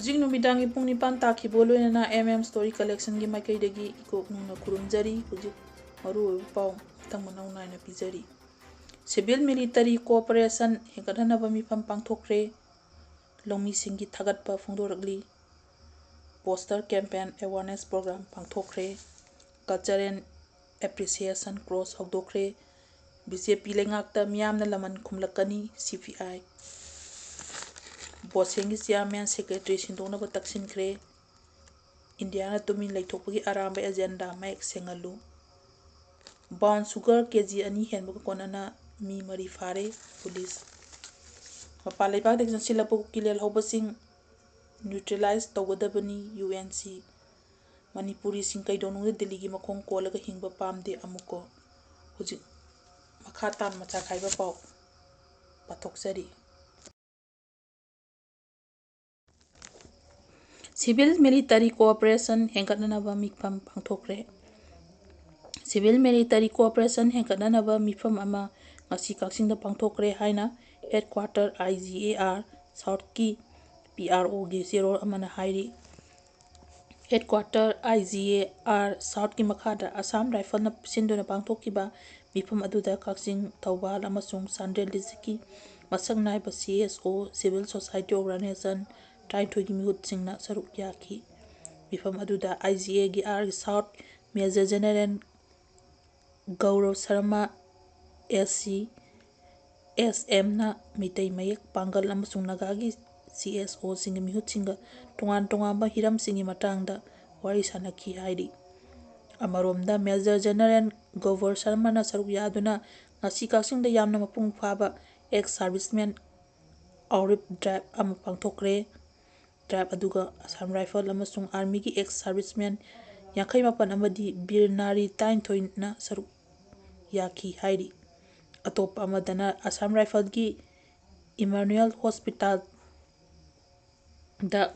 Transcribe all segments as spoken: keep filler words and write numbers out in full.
ꯍꯧꯖꯤꯛ ꯅꯨꯃꯤꯗꯥꯡꯒꯤ ꯄꯨꯡ ꯅꯤꯄꯥꯟ ꯇꯥꯈꯤꯕꯒ ꯂꯣꯏꯅꯅ M M Story Collectionꯒꯤ ꯃꯥꯏꯀꯩꯗꯒꯤ ꯏꯀꯣꯛ ꯅꯧꯅ ꯈꯨꯔꯨꯝꯖꯔꯤ꯫ ꯍꯧꯖꯤꯛ ꯃꯔꯨꯑꯣꯏꯕ ꯄꯥꯎ ꯃꯊꯪ ꯃꯅꯥꯎ ꯅꯥꯏꯅ ꯄꯤꯖꯔꯤ꯫ Civil Military Cooperation ꯍꯦꯟꯒꯠꯍꯟꯅꯕ ꯃꯤꯐꯝ ꯄꯥꯡꯊꯣꯛꯈ꯭ꯔꯦ꯫ ꯂꯧꯃꯤꯁꯤꯡꯒꯤ ꯊꯥꯒꯠꯄ ꯐꯣꯡꯗꯣꯔꯛꯂꯤ꯫ Poster Campaign Awareness Program ꯄꯥꯡꯊꯣꯛꯈ꯭ꯔꯦ꯫ Cultural Appreciation Cross ꯍꯧꯗꯣꯛꯈ꯭ꯔꯦ꯫ BJP ꯂꯩꯉꯥꯛꯇ ꯃꯤꯌꯥꯝꯅ ꯂꯃꯟ ꯈꯨꯝꯂꯛꯀꯅꯤ, CPI꯫ ꯕꯣꯁꯦꯡꯒꯤ Chairman, Secretary ꯁꯤꯟꯗꯣꯛꯅꯕ ꯇꯛꯁꯤꯟꯈ꯭ꯔꯦ꯫ ꯏꯟꯗꯤꯌꯥꯅ ꯇꯨꯃꯤꯟ ꯂꯩꯊꯣꯛꯄꯒꯤ ꯑꯔꯥꯟꯕ agenda ꯃꯌꯦꯛ ꯁꯦꯡꯍꯜꯂꯨ꯫ Brown sugar KG ꯑꯅꯤ ꯍꯦꯟꯕꯒ ꯀꯣꯟꯅꯅ ꯃꯤ ꯃꯔꯤ ꯐꯥꯔꯦ, ꯄꯨꯂꯤꯁ꯫ ꯃꯄꯥꯟ ꯂꯩꯕꯥꯛꯇꯒꯤ ꯆꯪꯁꯤꯜꯂꯛꯄ ꯀꯨꯀꯤ ꯂꯦꯜꯍꯧꯕꯁꯤꯡ neutralize ꯇꯧꯒꯗꯕꯅꯤ, UNC꯫ ꯃꯅꯤꯄꯨꯔꯤꯁꯤꯡ ꯀꯩꯗꯧꯅꯨꯡꯗ ꯗꯤꯜꯂꯤꯒꯤ ꯃꯈꯣꯡ ꯀꯣꯜꯂꯒ ꯍꯤꯡꯕ ꯄꯥꯝꯗꯦ, ꯑꯃꯨꯛꯀꯣ꯫ ꯍꯧꯖꯤꯛ ꯃꯈꯥ ꯇꯥꯅ ꯃꯆꯥ ꯈꯥꯏꯕ ꯄꯥꯎ ꯄꯥꯊꯣꯛꯆꯔꯤ꯫ Civil Military Cooperation ꯍꯦꯟꯒꯠꯅꯅꯕ ꯃꯤꯐꯝ ꯄꯥꯡꯊꯣꯛꯈ꯭ꯔꯦ꯫ Civil Military Cooperation ꯍꯦꯟꯒꯠꯅꯅꯕ ꯃꯤꯐꯝ ꯑꯃ ꯉꯁꯤ ꯀꯛꯆꯤꯡꯗ ꯄꯥꯡꯊꯣꯛꯈ꯭ꯔꯦ ꯍꯥꯏꯅ Headquarter IGAR Southꯀꯤ PROꯒꯤ ꯆꯦꯔꯣꯜ ꯑꯃꯅ ꯍꯥꯏꯔꯤ꯫ Headquarter IGAR Southꯀꯤ ꯃꯈꯥꯗ Assam Riflesꯅ ꯁꯤꯟꯗꯨꯅ ꯄꯥꯡꯊꯣꯛꯈꯤꯕ ꯃꯤꯐꯝ ꯑꯗꯨꯗ ꯀꯛꯆꯤꯡ, ꯊꯧꯕꯥꯜ ꯑꯃꯁꯨꯡ ꯆꯥꯟꯗꯦꯜ districtꯀꯤ ꯃꯁꯛ ꯅꯥꯏꯕ CSO, civil society organization ꯇꯔꯥꯅꯤꯊꯣꯏꯒꯤ ꯃꯤꯍꯨꯠꯁꯤꯡꯅ ꯁꯔꯨꯛ ꯌꯥꯈꯤ꯫ ꯃꯤꯐꯝ ꯑꯗꯨꯗ IGAR South Major General ꯒꯧꯔꯕ Sharma, SC, SMꯅ Meitei ꯃꯌꯦꯛ, ꯄꯥꯡꯒꯜ ꯑꯃꯁꯨꯡ ꯅꯥꯒꯥꯒꯤ CSOꯁꯤꯡꯒꯤ ꯃꯤꯍꯨꯠꯁꯤꯡꯒ ꯇꯣꯉꯥꯟ ꯇꯣꯉꯥꯟꯕ ꯍꯤꯔꯝꯁꯤꯡꯒꯤ ꯃꯇꯥꯡꯗ ꯋꯥꯔꯤ ꯁꯥꯅꯈꯤ ꯍꯥꯏꯔꯤ꯫ ꯑꯃꯔꯣꯝꯗ, Major General ꯒꯧꯔꯕ ꯁꯔꯃꯅ ꯁꯔꯨꯛ ꯌꯥꯗꯨꯅ ꯉꯁꯤ ꯀꯛꯆꯤꯡꯗ ꯌꯥꯝꯅ ꯃꯄꯨꯡ ꯐꯥꯕ ex serviceman outreach drive ꯑꯃ ꯄꯥꯡꯊꯣꯛꯈ꯭ꯔꯦ꯫ Drive ꯑꯗꯨꯒ Assam Rifles ꯑꯃꯁꯨꯡ Armyꯒꯤ ex serviceman ꯌꯥꯡꯈꯩ ꯃꯥꯄꯟ ꯑꯃꯗꯤ ꯕꯤꯔ ꯅꯥꯔꯤ ꯇꯔꯥꯅꯤꯊꯣꯏꯅ ꯁꯔꯨꯛ ꯌꯥꯈꯤ ꯍꯥꯏꯔꯤ꯫ ꯑꯇꯣꯞꯄ ꯑꯃꯗꯅ Assam Riflesꯀꯤ Emmanuel Hospitalꯗ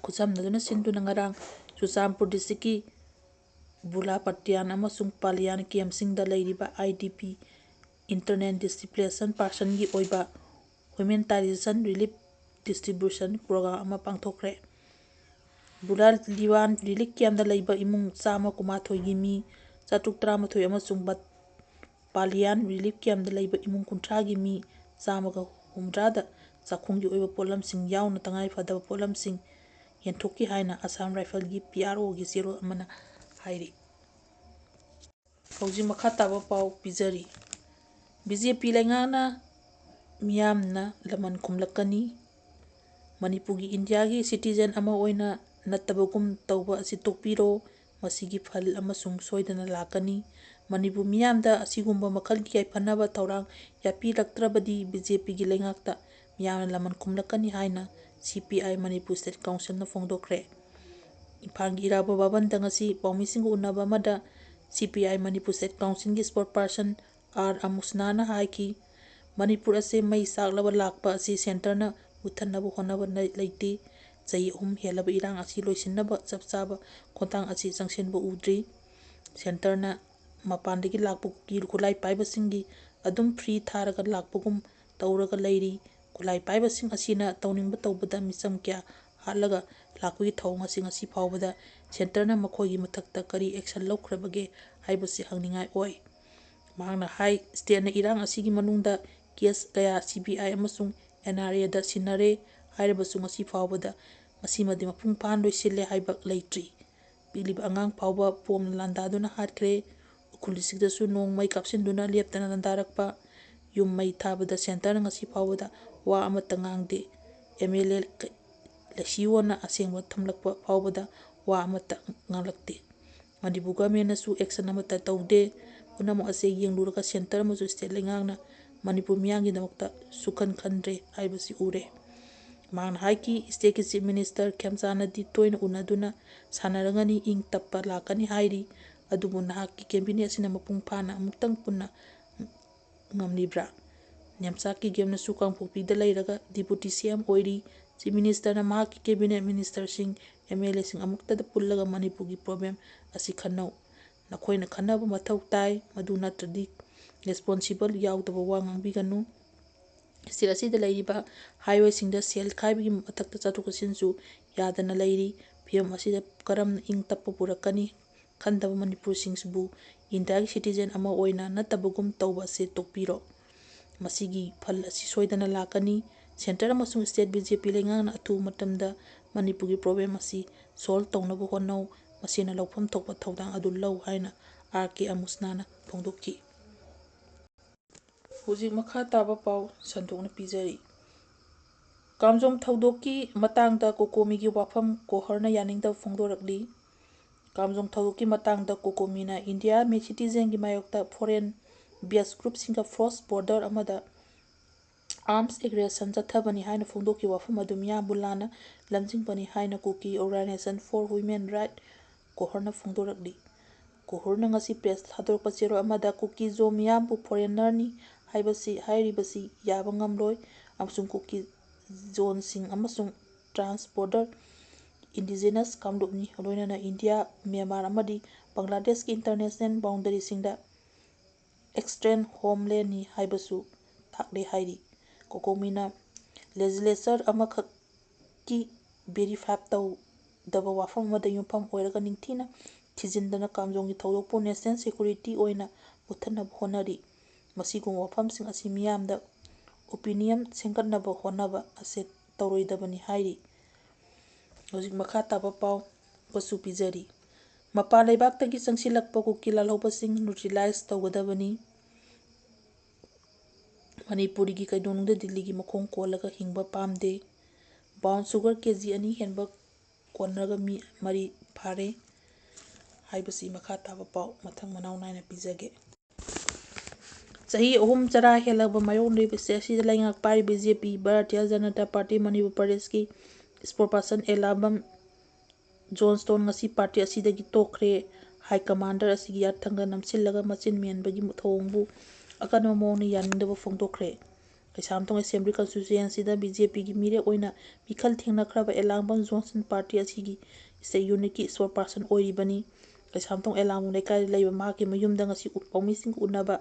ꯈꯨꯠꯁꯝꯅꯗꯨꯅ ꯁꯤꯟꯗꯨꯅ ꯉꯔꯥꯡ ꯆꯨꯔꯆꯥꯟꯄꯨꯔ districtꯀꯤ ꯕꯨꯂꯥꯄꯇꯤꯌꯥꯟ ꯑꯃꯁꯨꯡ ꯄꯥꯂꯤꯌꯥꯟ campꯁꯤꯡꯗ ꯂꯩꯔꯤꯕ IDP, Internally Displaced Personꯒꯤ ꯑꯣꯏꯕ humanitarian relief distribution program ꯑꯃ ꯄꯥꯡꯊꯣꯛꯈ꯭ꯔꯦ꯫ ꯕꯨꯂꯥ ꯂꯤꯋꯥꯟ ꯔꯤꯂꯤꯐ ꯀꯦꯝꯗ ꯂꯩꯕ ꯏꯃꯨꯡ ꯆꯥꯝꯃ ꯀꯨꯟꯃꯥꯊꯣꯏꯒꯤ ꯃꯤ ꯆꯥꯇ꯭ꯔꯨꯛ ꯇꯔꯥꯃꯥꯊꯣꯏ ꯑꯃꯁꯨꯡ ꯕꯠ-, ꯄꯥꯂꯤꯌꯥꯟ ꯔꯤꯂꯤꯐ ꯀꯦꯝꯗ ꯂꯩꯕ ꯏꯃꯨꯡ ꯀꯨꯟꯊ꯭ꯔꯥꯒꯤ ꯃꯤ ꯆꯥꯝꯃꯒ ꯍꯨꯝꯗ꯭ꯔꯥꯗ ꯆꯥꯛꯈꯨꯝꯒꯤ ꯑꯣꯏꯕ ꯄꯣꯠꯂꯝꯁꯤꯡ ꯌꯥꯎꯅ ꯇꯉꯥꯏ ꯐꯗꯕ ꯄꯣꯠꯂꯝꯁꯤꯡ ꯌꯦꯟꯊꯣꯛꯈꯤ ꯍꯥꯏꯅ ꯑꯁꯥꯝ ꯔꯥꯏꯐꯜꯒꯤ ꯄꯤ ꯑꯥꯔ ꯑꯣꯒꯤ ꯆꯦꯔꯣꯜ ꯑꯃꯅ ꯍꯥꯏꯔꯤ꯫ ꯍꯧꯖꯤꯛ ꯃꯈꯥ ꯇꯥꯕ ꯄꯥꯎ ꯄꯤꯖꯔꯤ꯫ ꯕꯤ ꯖꯦ ꯄꯤ ꯂꯩꯉꯥꯛꯅ ꯃꯤꯌꯥꯝꯅ ꯂꯃꯟ ꯈꯨꯝꯂꯛꯀꯅꯤ꯫ ꯃꯅꯤꯄꯨꯔꯒꯤ ꯏꯟꯗꯤꯌꯥꯒꯤ ꯁꯤꯇꯤꯖꯦꯟ ꯑꯃ ꯑꯣꯏꯅ ꯅꯠꯇꯕꯒꯨꯝ ꯇꯧꯕ ꯑꯁꯤ ꯇꯣꯛꯄꯤꯔꯣ꯫ ꯃꯁꯤꯒꯤ ꯐꯜ ꯑꯃꯁꯨꯡ ꯁꯣꯏꯗꯅ ꯂꯥꯛꯀꯅꯤ꯫ ꯃꯅꯤꯄꯨꯔ ꯃꯤꯌꯥꯝꯗ ꯑꯁꯤꯒꯨꯝꯕ ꯃꯈꯜꯒꯤ ꯌꯥꯏꯐꯅꯕ ꯊꯧꯔꯥꯡ ꯌꯥꯠꯄꯤꯔꯛꯇ꯭ꯔꯕꯗꯤ ꯕꯤ ꯖꯦ ꯄꯤꯒꯤ ꯂꯩꯉꯥꯛꯇ ꯃꯤꯌꯥꯝꯅ ꯂꯃꯟ ꯈꯨꯝꯂꯛꯀꯅꯤ ꯍꯥꯏꯅ ꯁꯤ ꯄꯤ ꯑꯥꯏ ꯃꯅꯤꯄꯨꯔ ꯁ꯭ꯇꯦꯠ ꯀꯥꯎꯟꯁꯤꯜꯅ ꯐꯣꯡꯗꯣꯛꯈ꯭ꯔꯦ꯫ ꯏꯝꯐꯥꯜꯒꯤ ꯏꯔꯥꯕꯣꯠ ꯚꯕꯟꯗ ꯉꯁꯤ ꯄꯥꯎꯃꯤꯁꯤꯡꯒ ꯎꯅꯕ ꯑꯃꯗ ꯁꯤ ꯄꯤ ꯑꯥꯏ ꯃꯅꯤꯄꯨꯔ ꯁ꯭ꯇꯦꯠ ꯀꯥꯎꯟꯁꯤꯜꯒꯤ ꯁ꯭ꯄꯣꯛꯁ ꯄꯥꯔꯁꯟ ꯑꯥꯔ ꯑꯃꯨꯁꯅꯥꯅ ꯍꯥꯏꯈꯤ, ꯃꯅꯤꯄꯨꯔ ꯑꯁꯦ ꯃꯩ ꯆꯥꯛꯂꯕ ꯂꯥꯛꯄ ꯑꯁꯤ ꯁꯦꯟꯇꯔꯅ ꯃꯨꯠꯊꯠꯅꯕ ꯍꯣꯠꯅꯕ ꯂꯩ-, ꯂꯩꯇꯦ꯫ ꯆꯍꯤ ꯑꯍꯨꯝ ꯍꯦꯜꯂꯕ ꯏꯔꯥꯡ ꯑꯁꯤ ꯂꯣꯏꯁꯤꯟꯅꯕ ꯆꯞ ꯆꯥꯕ ꯈꯣꯡꯊꯥꯡ ꯑꯁꯤ ꯆꯪꯁꯤꯟꯕ ꯎꯗ꯭ꯔꯤ꯫ ꯁꯦꯟꯇꯔꯅ ꯃꯄꯥꯟꯗꯒꯤ ꯂꯥꯛꯄ ꯀꯨꯀꯤ ꯈꯨꯠꯂꯥꯏ ꯄꯥꯏꯕꯁꯤꯡꯒꯤ ꯑꯗꯨꯝ ꯐ꯭ꯔꯤ ꯊꯥꯔꯒ ꯂꯥꯛꯄꯒꯨꯝ ꯇꯧꯔꯒ ꯂꯩꯔꯤ꯫ ꯈꯨꯠꯂꯥꯏ ꯄꯥꯏꯕꯁꯤꯡ ꯑꯁꯤꯅ ꯇꯧꯅꯤꯡꯕ ꯇꯧꯕꯗ ꯃꯤꯆꯝ ꯀꯌꯥ ꯍꯥꯠꯂꯒ ꯂꯥꯛꯄꯒꯤ ꯊꯧꯑꯣꯡ ꯑꯁꯤ ꯉꯁꯤ ꯐꯥꯎꯕꯗ ꯁꯦꯟꯇꯔꯅ ꯃꯈꯣꯏꯒꯤ ꯃꯊꯛꯇ ꯀꯔꯤ ꯑꯦꯛꯁꯟ ꯂꯧꯈ꯭ꯔꯕꯒꯦ ꯍꯥꯏꯕꯁꯤ ꯍꯪꯅꯤꯡꯉꯥꯏ ꯑꯣꯏ꯫ ꯃꯍꯥꯛꯅ ꯍꯥꯏ, ꯁ꯭ꯇꯦꯠꯅ ꯏꯔꯥꯡ ꯑꯁꯤꯒꯤ ꯃꯅꯨꯡꯗ ꯀꯦꯁ ꯀꯌꯥ ꯁꯤ ꯕꯤ ꯑꯥꯏ ꯑꯃꯁꯨꯡ ꯑꯦꯟ ꯑꯥꯔ ꯑꯦꯗ ꯁꯤꯟꯅꯔꯦ ꯍꯥꯏꯔꯕꯁꯨ ꯉꯁꯤ ꯐꯥꯎꯕꯗ ꯃꯁꯤꯃꯗꯤ ꯃꯄꯨꯡ ꯐꯥꯅ ꯂꯣꯏꯁꯤꯜꯂꯦ ꯍꯥꯏꯕ ꯂꯩꯇ꯭ꯔꯤ꯫ ꯄꯤꯛꯂꯤꯕ ꯑꯉꯥꯡ ꯐꯥꯎꯕ ꯕꯣꯝꯅ ꯂꯥꯟꯗꯥꯗꯨꯅ ꯍꯥꯠꯈ꯭ꯔꯦ꯫ ꯎꯈ꯭ꯔꯨꯜ ꯗꯤꯁꯇ꯭ꯔꯤꯛꯇꯁꯨ ꯅꯣꯡ ꯃꯩ ꯀꯥꯞꯁꯤꯟꯗꯨꯅ ꯂꯦꯞꯇꯅ ꯂꯥꯟꯗꯥꯔꯛꯄ꯫ ꯌꯨꯝ ꯃꯩ ꯊꯥꯕꯗ ꯁꯦꯟꯇꯔꯅ ꯉꯁꯤ ꯐꯥꯎꯕꯗ ꯋꯥ ꯑꯃꯠꯇ ꯉꯥꯡꯗꯦ꯫ ꯑꯦꯝ ꯑꯦꯜ ꯑꯦ ꯂꯩꯁꯤꯌꯣꯟꯅ ꯑꯁꯦꯡꯕ ꯊꯝꯂꯛꯄ ꯐꯥꯎꯕꯗ ꯋꯥ ꯑꯃꯠꯇ ꯉꯥꯡꯂꯛꯇꯦ꯫ ꯃꯅꯤꯄꯨꯔ ꯒꯚꯔꯟꯃꯦꯟꯅꯁꯨ ꯑꯦꯛꯁꯟ ꯑꯃꯠꯇ ꯇꯧꯗꯦ꯫ ꯄꯨꯝꯅꯃꯛ ꯑꯁꯦ ꯌꯦꯡꯂꯨꯔꯒ ꯁꯦꯟꯇꯔ ꯑꯃꯁꯨꯡ ꯁ꯭ꯇꯦꯠ ꯂꯩꯉꯥꯛꯅ ꯃꯅꯤꯄꯨꯔ ꯃꯤꯌꯥꯝꯒꯤꯗꯃꯛꯇ ꯁꯨꯛꯈꯟ ꯈꯟꯗ꯭ꯔꯦ ꯍꯥꯏꯕꯁꯤ ꯎꯔꯦ꯫ ꯃꯍꯥꯛꯅ ꯍꯥꯏꯈꯤ, ꯁ꯭ꯇꯦꯠꯀꯤ ꯆꯤꯐ ꯃꯤꯅꯤꯁꯇꯔ ꯈꯦꯝꯆꯥꯟꯅꯗꯤ ꯇꯣꯏꯅ ꯎꯅꯗꯨꯅ ꯁꯥꯟꯅꯔꯒꯅꯤ, ꯏꯪ ꯇꯞꯄ ꯂꯥꯛꯀꯅꯤ ꯍꯥꯏꯔꯤ꯫ ꯑꯗꯨꯕꯨ ꯅꯍꯥꯛꯀꯤ ꯀꯦꯕꯤꯅꯦꯠ ꯑꯁꯤꯅ ꯃꯄꯨꯡ ꯐꯥꯅ ꯑꯃꯨꯛꯇꯪ ꯄꯨꯟꯅ ꯉꯝꯂꯤꯕ꯭ꯔꯥ? ꯅꯦꯝꯆꯥꯛꯀꯤ ꯒꯦꯝꯅꯁꯨ ꯀꯥꯡꯄꯣꯛꯄꯤꯗ ꯂꯩꯔꯒ ꯗꯤꯄꯨꯇꯤ ꯁꯤ ꯑꯦꯝ ꯑꯣꯏꯔꯤ꯫ ꯆꯤꯐ ꯃꯤꯅꯤꯁꯇꯔꯅ ꯃꯍꯥꯛꯀꯤ ꯀꯦꯕꯤꯅꯦꯠ ꯃꯤꯅꯤꯁꯇꯔꯁꯤꯡ, ꯑꯦꯝ ꯑꯦꯜ ꯑꯦꯁꯤꯡ ꯑꯃꯨꯛꯇꯗ ꯄꯨꯜꯂꯒ ꯃꯅꯤꯄꯨꯔꯒꯤ ꯄ꯭ꯔꯣꯕ꯭ꯂꯦꯝ ꯑꯁꯤ ꯈꯟꯅꯧ꯫ ꯅꯈꯣꯏꯅ ꯈꯟꯅꯕ ꯃꯊꯧ ꯇꯥꯏ, ꯃꯗꯨ ꯅꯠꯇ꯭ꯔꯗꯤ ꯔꯦꯁꯄꯣꯟꯁꯤꯕꯜ ꯌꯥꯎꯗꯕ ꯋꯥ ꯉꯥꯡꯕꯤꯒꯅꯨ꯫ ꯁ꯭ꯇꯦꯠ ꯑꯁꯤꯗ ꯂꯩꯔꯤꯕ ꯍꯥꯏꯋꯦꯁꯤꯡꯗ ꯁꯦꯜ ꯈꯥꯏꯕꯒꯤ ꯃꯊꯛꯇ ꯆꯠꯊꯣꯛ ꯆꯠꯁꯤꯟꯁꯨ ꯌꯥꯗꯅ ꯂꯩꯔꯤ꯫ ꯐꯤꯚꯝ ꯑꯁꯤꯗ ꯀꯔꯝꯅ ꯏꯪ ꯇꯞꯄ ꯄꯨꯔꯛꯀꯅꯤ? ꯈꯟꯗꯕ ꯃꯅꯤꯄꯨꯔꯁꯤꯡꯁꯤꯕꯨ ꯏꯟꯗꯤꯌꯥꯒꯤ citizen ꯑꯃ ꯑꯣꯏꯅ ꯅꯠꯇꯕꯒꯨꯝ ꯇꯧꯕ ꯑꯁꯤ ꯇꯣꯛꯄꯤꯔꯣ꯫ ꯃꯁꯤꯒꯤ ꯐꯜ ꯑꯁꯤ ꯁꯣꯏꯗꯅ ꯂꯥꯛꯀꯅꯤ꯫ Centre ꯑꯃꯁꯨꯡ state B J P ꯂꯩꯉꯥꯛꯅ ꯑꯊꯨꯕ ꯃꯇꯝꯗ ꯃꯅꯤꯄꯨꯔꯒꯤ problem ꯑꯁꯤ solve ꯇꯧꯅꯕ ꯍꯣꯠꯅꯧ꯫ ꯃꯁꯤꯅ ꯂꯧꯐꯝ ꯊꯣꯛꯄ ꯊꯧꯗꯥꯡ ꯑꯗꯨ ꯂꯧ ꯍꯥꯏꯅ R K ꯑꯃꯨꯁꯅꯥꯅ ꯐꯣꯡꯗꯣꯛꯈꯤ꯫ ꯍꯧꯖꯤꯛ ꯃꯈꯥ ꯇꯥꯕ ꯄꯥꯎ ꯁꯟꯗꯣꯛꯅ ꯄꯤꯖꯔꯤ꯫ ꯀꯥꯝꯖꯣꯡ ꯊꯧꯗꯣꯛꯀꯤ ꯃꯇꯥꯡꯗ ꯀꯣꯀꯣꯃꯤꯒꯤ ꯋꯥꯐꯝ ꯀꯣꯍꯔꯅ ꯌꯥꯅꯤꯡꯗꯕ ꯐꯣꯡꯗꯣꯔꯛꯂꯤ꯫ ꯀꯥꯝꯖꯣꯡ ꯊꯧꯗꯣꯛꯀꯤ ꯃꯇꯥꯡꯗ ꯀꯣꯀꯣꯃꯤꯅ ꯏꯟꯗꯤꯌꯥ citizenꯒꯤ ꯃꯥꯌꯣꯛꯇ foreign based groupꯁꯤꯡꯒ cross border ꯑꯃꯗ arms aggression ꯆꯠꯊꯕꯅꯤ ꯍꯥꯏꯅ ꯐꯣꯡꯗꯣꯛꯈꯤꯕ ꯋꯥꯐꯝ ꯑꯗꯨ ꯃꯤꯌꯥꯝꯕꯨ ꯂꯥꯟꯅ ꯂꯝꯖꯤꯡꯕꯅꯤ ꯍꯥꯏꯅ Kuki Organisation for Human Rights ꯀꯣꯍꯔꯅ ꯐꯣꯡꯗꯣꯔꯛꯂꯤ꯫ ꯀꯣꯍꯔꯅ ꯉꯁꯤ press ꯊꯥꯗꯣꯔꯛꯄ ꯆꯦꯔꯣꯜ ꯑꯃꯗ ꯀꯨꯀꯤ ꯖꯣ ꯃꯤꯌꯥꯝꯕꯨ foreignerꯅꯤ ꯍꯥꯏꯕꯁꯤ, ꯍꯥꯏꯔꯤꯕꯁꯤ ꯌꯥꯕ ꯉꯝꯂꯣꯏ ꯑꯃꯁꯨꯡ ꯀꯨꯀꯤ ꯖꯣꯟꯁꯤꯡ ꯑꯃꯁꯨꯡ trans border indigenous ꯀꯥꯡꯂꯨꯞꯅꯤ, ꯂꯣꯏꯅꯅ ꯏꯟꯗꯤꯌꯥ, ꯃ꯭ꯌꯥꯟꯃꯥꯔ ꯑꯃꯗꯤ ꯕꯪꯒ꯭ꯂꯥꯗꯦꯁꯀꯤ international boundaryꯁꯤꯡꯗ external homelandꯅꯤ ꯍꯥꯏꯕꯁꯨ ꯇꯥꯛꯂꯦ ꯍꯥꯏꯔꯤ꯫ ꯀꯣꯀꯣꯃꯤꯅ legislature ꯑꯃꯈꯛꯀꯤ verify ꯇꯧꯗꯕ ꯋꯥꯐꯝ ꯑꯃꯗ ꯌꯨꯝꯐꯝ ꯑꯣꯏꯔꯒ ꯅꯤꯡꯊꯤꯅ ꯊꯤꯖꯤꯟꯗꯅ ꯀꯥꯝꯖꯣꯡꯒꯤ ꯊꯧꯗꯣꯛꯄꯨ national security ꯑꯣꯏꯅ ꯃꯨꯠꯊꯠꯅꯕ ꯍꯣꯠꯅꯔꯤ꯫ ꯃꯁꯤꯒꯨꯝꯕ ꯋꯥꯐꯝꯁꯤꯡ ꯑꯁꯤ ꯃꯤꯌꯥꯝꯗ opinion ꯁꯦꯝꯒꯠꯅꯕ ꯍꯣꯠꯅꯕ ꯑꯁꯤ ꯇꯧꯔꯣꯏꯗꯕꯅꯤ ꯍꯥꯏꯔꯤ꯫ ꯍꯧꯖꯤꯛ ꯃꯈꯥ ꯇꯥꯕ ꯄꯥꯎ ꯀꯁꯨ ꯄꯤꯖꯔꯤ꯫ ꯃꯄꯥꯟ ꯂꯩꯕꯥꯛꯇꯒꯤ ꯆꯪꯁꯤꯜꯂꯛꯄ ꯀꯨꯀꯤ ꯂꯥꯜꯍꯧꯕꯁꯤꯡ neutralize ꯇꯧꯒꯗꯕꯅꯤ꯫ ꯃꯅꯤꯄꯨꯔꯤꯒꯤ ꯀꯩꯗꯧꯅꯨꯡꯗ ꯗꯤꯜꯂꯤꯒꯤ ꯃꯈꯣꯡ ꯀꯣꯜꯂꯒ ꯍꯤꯡꯕ ꯄꯥꯝꯗꯦ꯫ Brown sugar K G ꯑꯅꯤ ꯍꯦꯟꯕ ꯀꯣꯟꯅꯔꯒ ꯃꯤ ꯃꯔꯤ ꯐꯥꯔꯦ ꯍꯥꯏꯕꯁꯤ ꯃꯈꯥ ꯇꯥꯕ ꯄꯥꯎ ꯃꯊꯪ ꯃꯅꯥꯎ ꯅꯥꯏꯅ ꯄꯤꯖꯒꯦ꯫ ꯆꯍꯤ ꯑꯍꯨꯝ ꯆꯔꯥ ꯍꯦꯜꯂꯕ ꯃꯥꯌꯣꯛꯅꯔꯤꯕ state ꯑꯁꯤꯗ ꯂꯩꯉꯥꯛ ꯄꯥꯏꯔꯤꯕ B J P, Bharatiya Janata Party, Manipur ꯄ꯭ꯔꯗꯦꯁꯀꯤ spokesperson ꯑꯦꯂꯥꯕꯝ ꯖꯣꯟꯁꯇꯣꯟ ꯉꯁꯤ party ꯑꯁꯤꯗꯒꯤ ꯇꯣꯛꯈ꯭ꯔꯦ꯫ High commander ꯑꯁꯤꯒꯤ ꯌꯥꯊꯪꯗ ꯅꯝꯁꯤꯜꯂꯒ ꯃꯆꯤꯟ ꯃꯦꯟꯕꯒꯤ ꯊꯧꯑꯣꯡꯕꯨ ꯑꯀꯟꯕ ꯃꯑꯣꯡꯗ ꯌꯥꯅꯤꯡꯗꯕ ꯐꯣꯡꯗꯣꯛꯈ꯭ꯔꯦ꯫ ꯀꯩꯁꯥꯝꯊꯣꯡ assembly constituencyꯗ B Jꯄꯤꯒꯤ ꯃꯤꯔꯦꯞ ꯑꯣꯏꯅ ꯃꯤꯈꯜ ꯊꯦꯡꯅꯈ꯭ꯔꯕ ꯑꯦꯂꯥꯡꯕꯝ ꯖꯣꯟꯁꯟ party ꯑꯁꯤꯒꯤ state unitꯀꯤ spokesperson ꯑꯣꯏꯔꯤꯕꯅꯤ꯫ ꯀꯩꯁꯥꯝꯊꯣꯡ ꯑꯦꯂꯥꯡꯕꯝ ꯂꯩꯀꯥꯏꯗ ꯂꯩꯕ ꯃꯍꯥꯛꯀꯤ ꯃꯌꯨꯝꯗ ꯉꯁꯤ ꯎ-, ꯄꯥꯎꯃꯤꯁꯤꯡꯒ ꯎꯅꯕ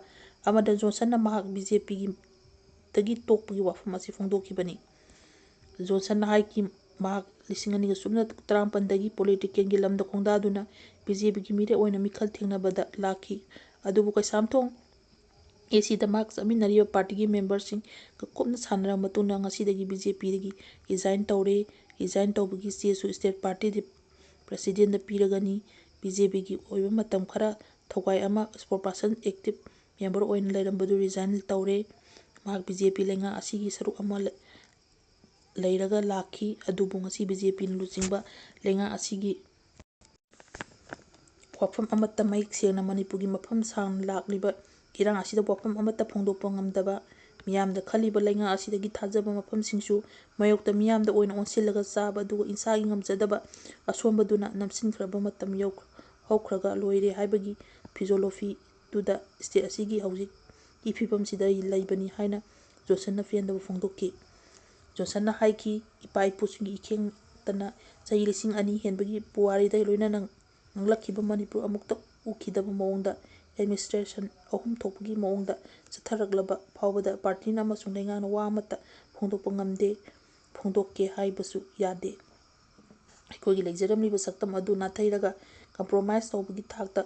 ꯑꯃꯗ ꯖꯣꯟꯁꯟꯅ ꯃꯍꯥꯛ B J Pꯒꯤ ꯗꯒꯤ ꯇꯣꯛꯄꯒꯤ ꯋꯥꯐꯝ ꯑꯁꯤ ꯐꯣꯡꯗꯣꯛꯈꯤꯕꯅꯤ꯫ ꯖꯣꯟꯁꯟꯅ ꯍꯥꯏꯈꯤ, ꯃꯍꯥꯛ ꯂꯤꯁꯤꯡ ꯑꯅꯤꯒ ꯁꯨꯞꯅ ꯇꯔꯥꯃꯥꯄꯟꯗꯒꯤ ꯄꯣꯂꯤꯇꯤꯀꯦꯜꯒꯤ ꯂꯝꯗ ꯈꯣꯡꯗꯥꯗꯨꯅ ꯕꯤ ꯖꯦ ꯄꯤꯒꯤ ꯃꯤꯔꯦꯞ ꯑꯣꯏꯅ ꯃꯤꯈꯜ ꯊꯦꯡꯅꯕꯗ ꯂꯥꯛꯈꯤ꯫ ꯑꯗꯨꯕꯨ ꯀꯩꯁꯥꯝꯊꯣꯡ ꯑꯦ ꯁꯤꯗ ꯃꯍꯥꯛ ꯆꯠꯃꯤꯟꯅꯔꯤꯕ ꯄꯥꯔꯇꯤꯒꯤ ꯃꯦꯝꯕꯔꯁꯤꯡꯒ ꯀꯨꯞꯅ ꯁꯥꯟꯅꯔꯕ ꯃꯇꯨꯡꯗ ꯉꯁꯤꯗꯒꯤ ꯕꯤ ꯖꯦ ꯄꯤꯗꯒꯤ ꯔꯤꯖꯥꯏꯟ ꯇꯧꯔꯦ꯫ ꯔꯤꯖꯥꯏꯟ ꯇꯧꯕꯒꯤ ꯆꯦꯁꯨ ꯁ꯭ꯇꯦꯠ ꯄꯥꯔꯇꯤꯗꯤ ꯄ꯭ꯔꯁꯤꯗꯦꯟꯗ ꯄꯤꯔꯒꯅꯤ꯫ ꯕꯤ ꯖꯦ ꯄꯤꯒꯤ ꯑꯣꯏꯕ ꯃꯇꯝ ꯈꯔ ꯊꯧꯒꯥꯏ ꯑꯃ ꯁ꯭ꯄꯣꯔꯠ ꯄꯥꯔꯁꯟ ꯑꯦꯛꯇꯤꯚ ꯃꯦꯝꯕꯔ ꯑꯣꯏꯅ ꯂꯩꯔꯝꯕꯗꯨ ꯔꯤꯖꯥꯏꯟ ꯇꯧꯔꯦ꯫ ꯃꯍꯥꯛ ꯕꯤ ꯖꯦ ꯄꯤ ꯂꯩꯉꯥꯛ ꯑꯁꯤꯒꯤ ꯁꯔꯨꯛ ꯑꯃ ꯂꯩ-, ꯂꯩꯔꯒ ꯂꯥꯛꯈꯤ꯫ ꯑꯗꯨꯕꯨ ꯉꯁꯤ ꯕꯤ ꯖꯦ ꯄꯤꯅ ꯂꯨꯆꯤꯡꯕ ꯂꯩꯉꯥꯛ ꯑꯁꯤꯒꯤ ꯋꯥꯐꯝ ꯑꯃꯠꯇ ꯃꯌꯦꯛ ꯁꯦꯡꯅ ꯃꯅꯤꯄꯨꯔꯒꯤ ꯃꯐꯝ ꯁꯥꯡꯅ ꯂꯥꯛꯂꯤꯕ ꯏꯔꯥꯡ ꯑꯁꯤꯗ ꯋꯥꯐꯝ ꯑꯃꯠꯇ ꯐꯣꯡꯗꯣꯛꯄ ꯉꯝꯗꯕ, ꯃꯤꯌꯥꯝꯗ ꯈꯜꯂꯤꯕ ꯂꯩꯉꯥꯛ ꯑꯁꯤꯗꯒꯤ ꯊꯥꯖꯕ ꯃꯐꯝꯁꯤꯡꯁꯨ ꯃꯥꯌꯣꯛꯇ ꯃꯤꯌꯥꯝꯗ ꯑꯣꯏꯅ ꯑꯣꯟꯁꯤꯜꯂꯒ ꯆꯥꯕ, ꯑꯗꯨꯒ ꯏꯁꯥꯒꯤ ꯉꯝꯖꯗꯕ ꯑꯁꯣꯟꯕꯗꯨꯅ ꯅꯝꯁꯤꯟꯈ꯭ꯔꯕ ꯃꯇꯝ ꯌꯧ-, ꯍꯧꯈ꯭ꯔꯒ ꯂꯣꯏꯔꯦ ꯍꯥꯏꯕꯒꯤ ꯐꯤꯖꯣꯂꯣꯐꯤꯗꯨꯗ ꯁ꯭ꯇꯦꯠ ꯑꯁꯤꯒꯤ ꯍꯧꯖꯤꯛꯀꯤ ꯐꯤꯕꯝꯁꯤꯗ ꯂꯩꯕꯅꯤ ꯍꯥꯏꯅ ꯖꯣꯟꯁꯟꯅ ꯄꯦꯟꯗꯕ ꯐꯣꯡꯗꯣꯛꯈꯤ꯫ ꯖꯣꯟꯁꯟꯅ ꯍꯥꯏꯈꯤ, "ꯏꯄꯥ ꯏꯄꯨꯁꯤꯡꯒꯤ ꯏꯈꯦꯡꯇꯅ ꯆꯍꯤ ꯂꯤꯁꯤꯡ ꯑꯅꯤ ꯍꯦꯟꯕꯒꯤ ꯄꯨꯋꯥꯔꯤꯗ ꯂꯣꯏꯅꯅ ꯉꯥꯡꯂꯛꯈꯤꯕ ꯃꯅꯤꯄꯨꯔ ꯑꯃꯨꯛꯇ ꯎꯈꯤꯗꯕ ꯃꯑꯣꯡꯗ ꯑꯦꯗꯃꯤꯅꯤꯁꯇ꯭ꯔꯦꯁꯟ ꯑꯍꯨꯝ ꯊꯣꯛꯄꯒꯤ ꯃꯑꯣꯡꯗ ꯆꯠꯊꯔꯛꯂꯕ ꯐꯥꯎꯕꯗ ꯄꯥꯔꯇꯤꯅ ꯑꯃꯁꯨꯡ ꯂꯩꯉꯥꯛꯅ ꯋꯥ ꯑꯃꯠꯇ ꯐꯣꯡꯗꯣꯛꯄ ꯉꯝꯗꯦ, ꯐꯣꯡꯗꯣꯛꯀꯦ ꯍꯥꯏꯕꯁꯨ ꯌꯥꯗꯦ꯫ ꯑꯩꯈꯣꯏꯒꯤ ꯂꯩꯖꯔꯝꯂꯤꯕ ꯁꯛꯇꯝ ꯑꯗꯨ ꯅꯥꯊꯩꯔꯒ ꯀꯝꯄ꯭ꯔꯣꯃꯥꯏꯁ ꯇꯧꯕꯒꯤ ꯊꯥꯛꯇ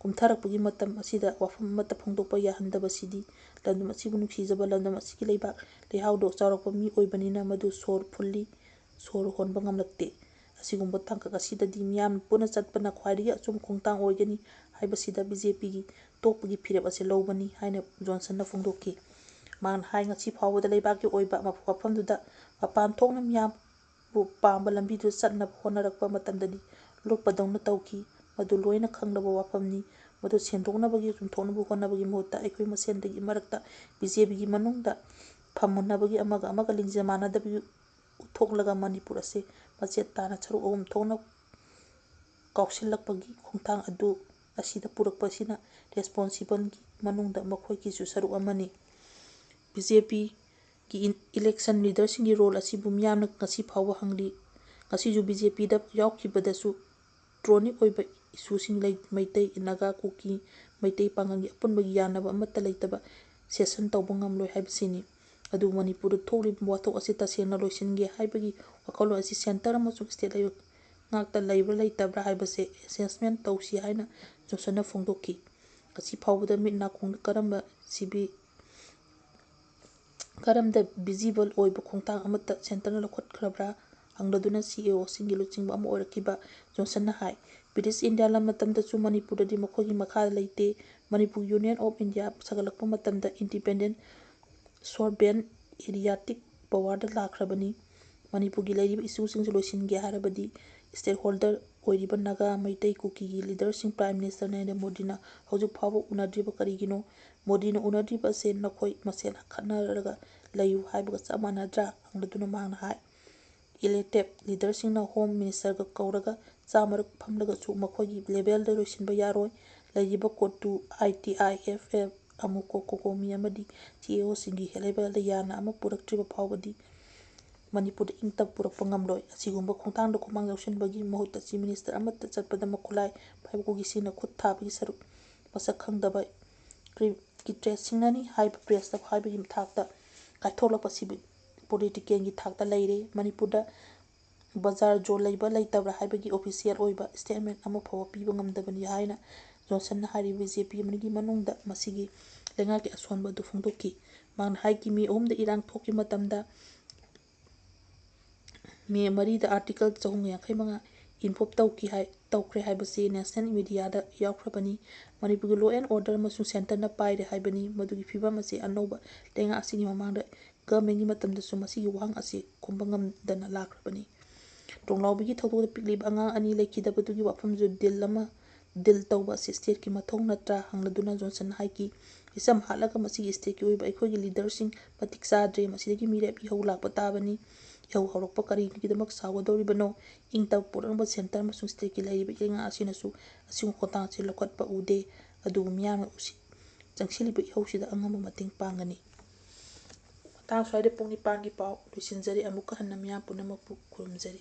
ꯀꯨꯝꯊꯔꯛꯄꯒꯤ ꯃꯇꯝ ꯑꯁꯤꯗ ꯋꯥꯐꯝ ꯑꯃꯠꯇ ꯐꯣꯡꯗꯣꯛꯄ ꯌꯥꯍꯟꯗꯕꯁꯤꯗꯤ ꯂꯝꯗꯝ ꯑꯁꯤꯕꯨ ꯅꯨꯡꯁꯤꯖꯕ, ꯂꯝꯗꯝ ꯑꯁꯤꯒꯤ ꯂꯩꯕꯥꯛ ꯂꯩꯍꯥꯎꯗ ꯆꯥꯎꯔꯛꯄ ꯃꯤ ꯑꯣꯏꯕꯅꯤꯅ ꯃꯗꯨ ꯁꯣꯔ ꯐꯨꯜꯂꯤ, ꯁꯣꯔ ꯍꯣꯟꯕ ꯉꯝꯂꯛꯇꯦ꯫ ꯑꯁꯤꯒꯨꯝꯕ ꯇꯥꯡꯀꯛ ꯑꯁꯤꯗꯗꯤ ꯃꯤꯌꯥꯝ ꯄꯨꯟꯅ ꯆꯠꯄꯅ ꯈ꯭ꯋꯥꯏꯗꯒꯤ ꯑꯆꯨꯝꯕ ꯈꯣꯡꯊꯥꯡ ꯑꯣꯏꯒꯅꯤ ꯍꯥꯏꯕꯁꯤꯗ ꯕꯤ ꯖꯦ ꯄꯤꯒꯤ ꯇꯣꯛꯄꯒꯤ ꯐꯤꯔꯦꯞ ꯑꯁꯤ ꯂꯧꯕꯅꯤ" ꯍꯥꯏꯅ ꯖꯣꯟꯁꯟꯅ ꯐꯣꯡꯗꯣꯛꯈꯤ꯫ ꯃꯍꯥꯛꯅ ꯍꯥꯏ, ꯉꯁꯤ ꯐꯥꯎꯕꯗ ꯂꯩꯕꯥꯛꯀꯤ ꯑꯣꯏꯕ ꯃꯐꯝꯗꯨꯗ ꯃꯄꯥꯟ ꯊꯣꯛꯅ ꯃꯤꯌꯥꯝꯕꯨ ꯄꯥꯝꯕ ꯂꯝꯕꯤꯗꯨꯗ ꯆꯠꯅꯕ ꯍꯣꯠꯅꯔꯛꯄ ꯃꯇꯝꯗꯗꯤ ꯂꯣꯠꯄꯗꯧꯅ ꯇꯧꯈꯤ꯫ ꯃꯗꯨ ꯂꯣꯏꯅ ꯈꯪꯂꯕ ꯋꯥꯐꯝꯅꯤ꯫ ꯃꯗꯨ ꯁꯦꯡꯗꯣꯛꯅꯕꯒꯤ, ꯆꯨꯝꯊꯣꯛꯅꯕ ꯍꯣꯠꯅꯕꯒꯤ ꯃꯍꯨꯠꯇ ꯑꯩꯈꯣꯏ ꯃꯁꯦꯟꯗꯒꯤ ꯃꯔꯛꯇ ꯕꯤ ꯖꯦ ꯄꯤꯒꯤ ꯃꯅꯨꯡꯗ ꯐꯝꯃꯨꯟꯅꯕꯒꯤ, ꯑꯃꯒ ꯑꯃꯒ ꯂꯤꯡꯖꯦꯜ ꯃꯥꯟꯅꯗꯕꯒꯤ ꯎꯠꯊꯣꯛꯂꯒ ꯃꯅꯤꯄꯨꯔ ꯑꯁꯤ ꯃꯆꯦꯠ ꯇꯥꯅ ꯁꯔꯨꯛ ꯑꯍꯨꯝ ꯊꯣꯛꯅ ꯀꯥꯎꯁꯤꯜꯂꯛꯄꯒꯤ ꯈꯣꯡꯊꯥꯡ ꯑꯗꯨ ꯑꯁꯤꯗ ꯄꯨꯔꯛꯄ ꯑꯁꯤꯅ ꯔꯦꯁꯄꯣꯟꯁꯤꯕꯜꯒꯤ ꯃꯅꯨꯡꯗ ꯃꯈꯣꯏꯒꯤꯁꯨ ꯁꯔꯨꯛ ꯑꯃꯅꯤ꯫ ꯕꯤ ꯖꯦ ꯄꯤꯒꯤ ꯏꯟ-, ꯏꯂꯦꯛꯁꯟ ꯂꯤꯗꯔꯁꯤꯡꯒꯤ ꯔꯣꯜ ꯑꯁꯤꯕꯨ ꯃꯤꯌꯥꯝꯅ ꯉꯁꯤ ꯐꯥꯎꯕ ꯍꯪꯂꯤ꯫ ꯉꯁꯤꯁꯨ ꯕꯤ ꯖꯦ ꯄꯤꯗ ꯌꯥꯎꯈꯤꯕꯗꯁꯨ ꯇ꯭ꯔꯣꯅꯤꯛ ꯑꯣꯏꯕ ꯏꯁꯨꯁꯤꯡ ꯂꯩ꯫ ꯃꯩꯇꯩ, ꯅꯥꯒꯥ, ꯀꯨꯀꯤ, ꯃꯩꯇꯩ ꯄꯥꯉꯜꯒꯤ ꯑꯄꯨꯟꯕꯒꯤ ꯌꯥꯅꯕ ꯑꯃꯠꯇ ꯂꯩꯇꯕ ꯁꯦꯁꯟ ꯇꯧꯕ ꯉꯝꯂꯣꯏ ꯍꯥꯏꯕꯁꯤꯅꯤ꯫ ꯑꯗꯨꯕꯨ ꯃꯅꯤꯄꯨꯔꯗ ꯊꯣꯛꯂꯤꯕ ꯋꯥꯊꯣꯛ ꯑꯁꯤ ꯇꯁꯦꯡꯅ ꯂꯣꯏꯁꯤꯟꯒꯦ ꯍꯥꯏꯕꯒꯤ ꯋꯥꯈꯜꯂꯣꯟ ꯑꯁꯤ ꯁꯦꯟꯇꯔ ꯑꯃꯁꯨꯡ ꯁ꯭ꯇꯦꯠ ꯂꯩꯉꯥꯛꯇ ꯂꯩꯕ꯭ꯔꯥ ꯂꯩꯇꯕ꯭ꯔꯥ ꯍꯥꯏꯕꯁꯦ ꯑꯦꯁꯦꯁꯃꯦꯟ ꯇꯧꯁꯤ ꯍꯥꯏꯅ ꯖꯣꯟꯁꯟꯅ ꯐꯣꯡꯗꯣꯛꯈꯤ꯫ ꯉꯁꯤ ꯐꯥꯎꯕꯗ ꯃꯤꯠ ꯅꯥꯀꯣꯡꯗ ꯀꯔꯝꯕ ꯁꯤꯕꯤ ꯀꯔꯝꯗ ꯚꯤꯖꯤꯕꯜ ꯑꯣꯏꯕ ꯈꯣꯡꯊꯥꯡ ꯑꯃꯠꯇ ꯁꯦꯟꯇꯔꯅ ꯂꯧꯈꯠꯈ꯭ꯔꯕ꯭ꯔꯥ ꯍꯪꯂꯗꯨꯅ ꯁꯤ ꯑꯦ ꯑꯣꯁꯤꯡꯒꯤ ꯂꯨꯆꯤꯡꯕ ꯑꯃ ꯑꯣꯏꯔꯛꯈꯤꯕ ꯖꯣꯟꯁꯟꯅ ꯍꯥꯏ, ꯕ꯭ꯔꯤꯇꯤꯁ ꯏꯟꯗꯤꯌꯥ ꯂꯝ ꯃꯇꯝꯗꯁꯨ ꯃꯅꯤꯄꯨꯔꯗꯗꯤ ꯃꯈꯣꯏꯒꯤ ꯃꯈꯥꯗ ꯂꯩꯇꯦ꯫ ꯃꯅꯤꯄꯨꯔ ꯌꯨꯅꯤꯌꯟ ꯑꯣꯐ ꯏꯟꯗꯤꯌꯥ ꯁꯥꯒꯠꯂꯛꯄ ꯃꯇꯝꯗ ꯏꯟꯗꯤꯄꯦꯟꯗꯦꯟ ꯁꯣꯔꯕꯦꯟ ꯑꯦꯔꯤꯌꯥꯇꯤꯛ ꯄꯋꯥꯔꯗ ꯂꯥꯛꯈ꯭ꯔꯕꯅꯤ꯫ ꯃꯅꯤꯄꯨꯔꯒꯤ ꯂꯩꯔꯤꯕ ꯏꯁꯨꯁꯤꯡꯁꯨ ꯂꯣꯏꯁꯤꯟꯒꯦ ꯍꯥꯏꯔꯕꯗꯤ ꯁ꯭ꯇꯦꯛꯍꯣꯜꯗꯔ ꯑꯣꯏꯔꯤꯕ ꯅꯥꯒꯥ, ꯃꯩꯇꯩ, ꯀꯨꯀꯤꯒꯤ ꯂꯤꯗꯔꯁꯤꯡ ꯄ꯭ꯔꯥꯏꯝ ꯃꯤꯅꯤꯁꯇꯔ ꯅꯔꯦꯟꯗ꯭ꯔ ꯃꯣꯗꯤꯅ ꯍꯧꯖꯤꯛ ꯐꯥꯎꯕ ꯎꯅꯗ꯭ꯔꯤꯕ ꯀꯔꯤꯒꯤꯅꯣ? ꯃꯣꯗꯤꯅ ꯎꯅꯗ꯭ꯔꯤꯕ ꯑꯁꯦ ꯅꯈꯣꯏ ꯃꯁꯦꯟ ꯈꯠꯅꯔꯒ ꯂꯩꯌꯨ ꯍꯥꯏꯕꯒ ꯆꯞ ꯃꯥꯟꯅꯗ꯭ꯔꯥ? ꯍꯪꯂꯗꯨꯅ ꯃꯍꯥꯛꯅ ꯍꯥꯏ, ꯏꯂꯦꯛꯇꯦꯗ ꯂꯤꯗꯔꯁꯤꯡꯅ ꯍꯣꯝ ꯃꯤꯅꯤꯁꯇꯔꯒ ꯀꯧꯔꯒ ꯆꯥꯃꯔꯛ ꯐꯝꯂꯒꯁꯨ ꯃꯈꯣꯏꯒꯤ ꯂꯦꯚꯦꯜꯗ ꯂꯣꯏꯁꯤꯟꯕ ꯌꯥꯔꯣꯏ꯫ ꯂꯩꯔꯤꯕ ꯀꯣꯇꯨ, ꯑꯥꯏ ꯇꯤ ꯑꯥꯏ ꯑꯦꯐ ꯑꯦꯐ, ꯑꯃꯨꯀꯣ ꯀꯣꯀꯣꯃꯤ ꯑꯃꯗꯤ ꯁꯤ ꯑꯦ ꯑꯣꯁꯤꯡꯒꯤ ꯍꯦꯜꯂꯤꯕ ꯂꯩꯌꯥꯅ ꯑꯃ ꯄꯨꯔꯛꯇ꯭ꯔꯤꯕ ꯐꯥꯎꯕꯗꯤ ꯃꯅꯤꯄꯨꯔꯗ ꯏꯪ ꯇꯞ ꯄꯨꯔꯛꯄ ꯉꯝꯂꯣꯏ꯫ ꯑꯁꯤꯒꯨꯝꯕ ꯈꯣꯡꯊꯥꯡꯗ ꯈꯨꯃꯥꯡ ꯌꯥꯎꯁꯤꯟꯕꯒꯤ ꯃꯍꯨꯠꯇ ꯆꯤꯐ ꯃꯤꯅꯤꯁꯇꯔ ꯑꯃꯠꯇ ꯆꯠꯄꯗ ꯃꯈꯨꯠꯂꯥꯏ ꯄꯥꯏꯕ ꯀꯨꯀꯤꯁꯤꯡꯅ ꯈꯨꯠ ꯊꯥꯕꯒꯤ ꯁꯔꯨꯛ ꯃꯁꯛ ꯈꯪꯗꯕ ꯀ꯭ꯔꯤ-, ꯀꯤꯇ꯭ꯔꯦꯠꯁꯤꯡꯅꯅꯤ ꯍꯥꯏꯕ ꯄ꯭ꯔꯦꯁꯇ ꯍꯥꯏꯕꯒꯤ ꯊꯥꯛꯇ ꯀꯥꯏꯊꯣꯛꯂꯛꯄ ꯁꯤꯕꯤ ꯄꯣꯂꯤꯇꯤꯀꯦꯜꯒꯤ ꯊꯥꯛꯇ ꯂꯩꯔꯦ꯫ ꯃꯅꯤꯄꯨꯔꯗ ꯕꯖꯥꯔ ꯖꯣꯟ ꯂꯩꯕ ꯂꯩꯇꯕ꯭ꯔꯥ ꯍꯥꯏꯕꯒꯤ ꯑꯣꯐꯤꯁꯤꯌꯦꯜ ꯑꯣꯏꯕ ꯁ꯭ꯇꯦꯠꯃꯦꯟ ꯑꯃ ꯐꯥꯎꯕ ꯄꯤꯕ ꯉꯝꯗꯕꯅꯤ ꯍꯥꯏꯅ ꯖꯣꯟꯁꯟꯅ ꯍꯥꯏꯔꯤ꯫ ꯕꯤ ꯖꯦ ꯄꯤ ꯑꯃꯒꯤ ꯃꯅꯨꯡꯗ ꯃꯁꯤꯒꯤ ꯂꯩꯉꯥꯛꯀꯤ ꯑꯁꯣꯟꯕ ꯑꯗꯨ ꯐꯣꯡꯗꯣꯛꯈꯤ꯫ ꯃꯍꯥꯛꯅ ꯍꯥꯏꯈꯤ, ꯃꯦ ꯑꯍꯨꯝꯗ ꯏꯔꯥꯡ ꯊꯣꯛꯈꯤꯕ ꯃꯇꯝꯗ ꯃꯦ ꯃꯔꯤꯗ ꯑꯥꯔꯇꯤꯀꯜ ꯆꯍꯨꯝ ꯌꯥꯡꯈꯩ ꯃꯉꯥ ꯏꯟꯐꯣꯔꯝ ꯇꯧꯈꯤ ꯍꯥꯏ, ꯇꯧꯈ꯭ꯔꯦ ꯍꯥꯏꯕꯁꯤ ꯅꯦꯁꯅꯦꯜ ꯃꯤꯗꯤꯌꯥꯗ ꯌꯥꯎꯈ꯭ꯔꯕꯅꯤ꯫ ꯃꯅꯤꯄꯨꯔꯒꯤ ꯂꯣ ꯑꯦꯟ ꯑꯣꯔꯗꯔ ꯑꯃꯁꯨꯡ ꯁꯦꯟꯇꯔꯅ ꯄꯥꯏꯔꯦ ꯍꯥꯏꯕꯅꯤ꯫ ꯃꯗꯨꯒꯤ ꯐꯤꯕꯝ ꯑꯁꯤ ꯑꯅꯧꯕ ꯂꯩꯉꯥꯛ ꯑꯁꯤꯒꯤ ꯃꯃꯥꯡꯗ ꯒꯚꯔꯟꯃꯦꯟꯒꯤ ꯃꯇꯝꯗꯁꯨ ꯃꯁꯤꯒꯤ ꯋꯥꯍꯪ ꯑꯁꯤ ꯈꯨꯝꯕ ꯉꯝꯗꯅ ꯂꯥꯛꯈ꯭ꯔꯕꯅꯤ꯫ ꯇꯣꯡꯂꯥꯎꯕꯤꯒꯤ ꯊꯧꯗꯣꯛꯇ ꯄꯤꯛꯂꯤꯕ ꯑꯉꯥꯡ ꯑꯅꯤ ꯂꯩꯈꯤꯗꯕꯗꯨꯒꯤ ꯋꯥꯐꯝꯁꯨ ꯗꯤꯜ ꯑꯃ, ꯗꯤꯜ ꯇꯧꯕ ꯑꯁꯤ ꯁ꯭ꯇꯦꯠꯀꯤ ꯃꯊꯧ ꯅꯠꯇ꯭ꯔꯥ ꯍꯪꯂꯗꯨꯅ ꯖꯣꯟꯁꯟꯅ ꯍꯥꯏꯈꯤ, ꯃꯤꯆꯝ ꯍꯥꯠꯂꯒ ꯃꯁꯤꯒꯤ ꯁ꯭ꯇꯦꯠꯀꯤ ꯑꯣꯏꯕ ꯑꯩꯈꯣꯏꯒꯤ ꯂꯤꯗꯔꯁꯤꯡ ꯃꯇꯤꯛ ꯆꯥꯗ꯭ꯔꯦ꯫ ꯃꯁꯤꯗꯒꯤ ꯃꯤꯔꯦꯞ ꯏꯍꯧ ꯂꯥꯛꯄ ꯇꯥꯕꯅꯤ꯫ ꯏꯍꯧ ꯍꯧꯔꯛꯄ ꯀꯔꯤꯒꯤꯗꯃꯛ ꯁꯥꯎꯒꯗꯧꯔꯤꯕꯅꯣ? ꯏꯪ ꯇꯞꯄ ꯄꯨꯔꯛꯅꯕ ꯁꯦꯟꯇꯔ ꯑꯃꯁꯨꯡ ꯁ꯭ꯇꯦꯠꯀꯤ ꯂꯩꯔꯤꯕ ꯂꯩꯉꯥꯛ ꯑꯁꯤꯅꯁꯨ ꯑꯁꯤꯒꯨꯝꯕ ꯈꯣꯡꯊꯥꯡ ꯑꯁꯤ ꯂꯧꯈꯠꯄ ꯎꯗꯦ꯫ ꯑꯗꯨꯕꯨ ꯃꯤꯌꯥꯝꯅ ꯎꯁꯤ-, ꯆꯪꯁꯤꯜꯂꯤꯕ ꯏꯍꯧꯁꯤꯗ ꯑꯉꯝꯕ ꯃꯇꯦꯡ ꯄꯥꯡꯒꯅꯤ꯫ ꯃꯇꯥꯡ ꯁ꯭ꯋꯥꯏꯗ ꯄꯨꯡ ꯅꯤꯄꯥꯟꯒꯤ ꯄꯥꯎ ꯂꯣꯏꯁꯤꯟꯖꯔꯤ꯫ ꯑꯃꯨꯛꯀ ꯍꯟꯅ ꯃꯤꯌꯥꯝ ꯄꯨꯝꯅꯃꯛꯄꯨ ꯈꯨꯔꯨꯝꯖꯔꯤ꯫